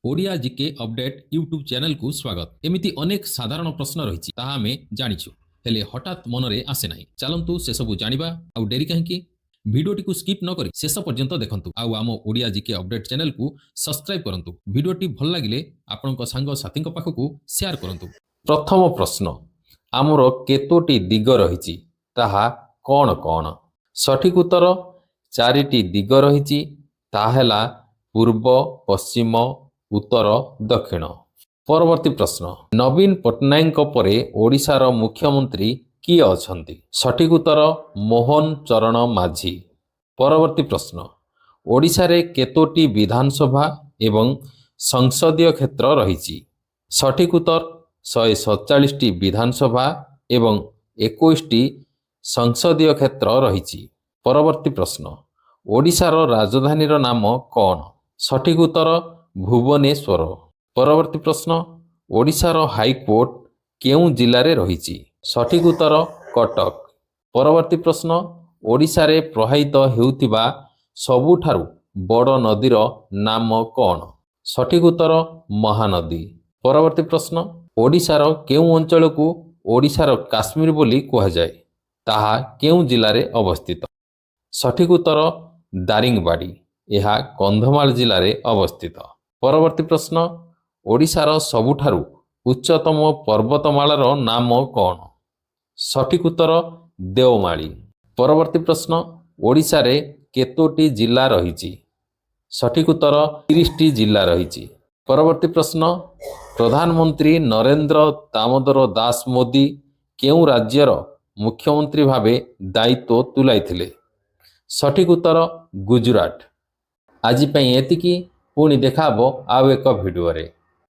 Odia GK update YouTube ଚ୍ୟାନେଲକୁ ସ୍ୱାଗତ। ଏମିତି ଅନେକ ସାଧାରଣ ପ୍ରଶ୍ନ ରହିଛି, ତାହା ଆମେ ଜାଣିଛୁ, ହେଲେ ହଠାତ୍ ମନରେ ଆସେ ନାହିଁ। ଚାଲନ୍ତୁ ସେସବୁ ଜାଣିବା। ଆଉ ଡେରି କାହିଁକି? ଭିଡ଼ିଓଟିକୁ ସ୍କିପ୍ ନ କରି ଶେଷ ପର୍ଯ୍ୟନ୍ତ ଦେଖନ୍ତୁ ଆଉ ଆମ ଓଡ଼ିଆ ଜିକେ ଅପଡେଟ୍ ଚ୍ୟାନେଲକୁ ସବସ୍କ୍ରାଇବ୍ କରନ୍ତୁ। ଭିଡ଼ିଓଟି ଭଲ ଲାଗିଲେ ଆପଣଙ୍କ ସାଙ୍ଗସାଥୀଙ୍କ ପାଖକୁ ସେୟାର କରନ୍ତୁ। ପ୍ରଥମ ପ୍ରଶ୍ନ, ଆମର କେତୋଟି ଦିଗ ରହିଛି, ତାହା କ'ଣ କ'ଣ? ସଠିକ୍ ଉତ୍ତର, ଚାରିଟି ଦିଗ ରହିଛି। ତାହା ହେଲା ପୂର୍ବ, ପଶ୍ଚିମ, ଉତ୍ତର, ଦକ୍ଷିଣ। ପରବର୍ତ୍ତୀ ପ୍ରଶ୍ନ, ନବୀନ ପଟ୍ଟନାୟକଙ୍କ ପରେ ଓଡ଼ିଶାର ମୁଖ୍ୟମନ୍ତ୍ରୀ କିଏ ଅଛନ୍ତି? ସଠିକ୍ ଉତ୍ତର, ମୋହନ ଚରଣ ମାଝୀ। ପରବର୍ତ୍ତୀ ପ୍ରଶ୍ନ, ଓଡ଼ିଶାରେ କେତୋଟି ବିଧାନସଭା ଏବଂ ସଂସଦୀୟ କ୍ଷେତ୍ର ରହିଛି? ସଠିକ୍ ଉତ୍ତର, 147ଟି ବିଧାନସଭା ଏବଂ 21ଟି ସଂସଦୀୟ କ୍ଷେତ୍ର ରହିଛି। ପରବର୍ତ୍ତୀ ପ୍ରଶ୍ନ, ଓଡ଼ିଶାର ରାଜଧାନୀର ନାମ କ'ଣ? ସଠିକ୍ ଉତ୍ତର, ଭୁବନେଶ୍ୱର। ପରବର୍ତ୍ତୀ ପ୍ରଶ୍ନ, ଓଡ଼ିଶାର ହାଇକୋର୍ଟ କେଉଁ ଜିଲ୍ଲାରେ ରହିଛି? ସଠିକ୍ ଉତ୍ତର, କଟକ। ପରବର୍ତ୍ତୀ ପ୍ରଶ୍ନ, ଓଡ଼ିଶାରେ ପ୍ରବାହିତ ହେଉଥିବା ସବୁଠାରୁ ବଡ଼ ନଦୀର ନାମ କ'ଣ? ସଠିକ୍ ଉତ୍ତର, ମହାନଦୀ। ପରବର୍ତ୍ତୀ ପ୍ରଶ୍ନ, ଓଡ଼ିଶାର କେଉଁ ଅଞ୍ଚଳକୁ ଓଡ଼ିଶାର କାଶ୍ମୀର ବୋଲି କୁହାଯାଏ? ତାହା କେଉଁ ଜିଲ୍ଲାରେ ଅବସ୍ଥିତ? ସଠିକ୍ ଉତ୍ତର, ଦାରିଙ୍ଗବାଡ଼ି। ଏହା କନ୍ଧମାଳ ଜିଲ୍ଲାରେ ଅବସ୍ଥିତ। ପରବର୍ତ୍ତୀ ପ୍ରଶ୍ନ, ଓଡ଼ିଶାର ସବୁଠାରୁ ଉଚ୍ଚତମ ପର୍ବତମାଳାର ନାମ କ'ଣ? ସଠିକ୍ ଉତ୍ତର, ଦେଓମାଳି। ପରବର୍ତ୍ତୀ ପ୍ରଶ୍ନ, ଓଡ଼ିଶାରେ କେତୋଟି ଜିଲ୍ଲା ରହିଛି? ସଠିକ୍ ଉତ୍ତର, 30ଟି ଜିଲ୍ଲା ରହିଛି। ପରବର୍ତ୍ତୀ ପ୍ରଶ୍ନ, ପ୍ରଧାନମନ୍ତ୍ରୀ ନରେନ୍ଦ୍ର ଦାମୋଦର ଦାସ ମୋଦି କେଉଁ ରାଜ୍ୟର ମୁଖ୍ୟମନ୍ତ୍ରୀ ଭାବେ ଦାୟିତ୍ୱ ତୁଲାଇଥିଲେ? ସଠିକ୍ ଉତ୍ତର, ଗୁଜୁରାଟ। ଆଜି ପାଇଁ ଏତିକି। ପୁଣି ଦେଖା ହେବ ଆଉ ଏକ ଭିଡ଼ିଓରେ।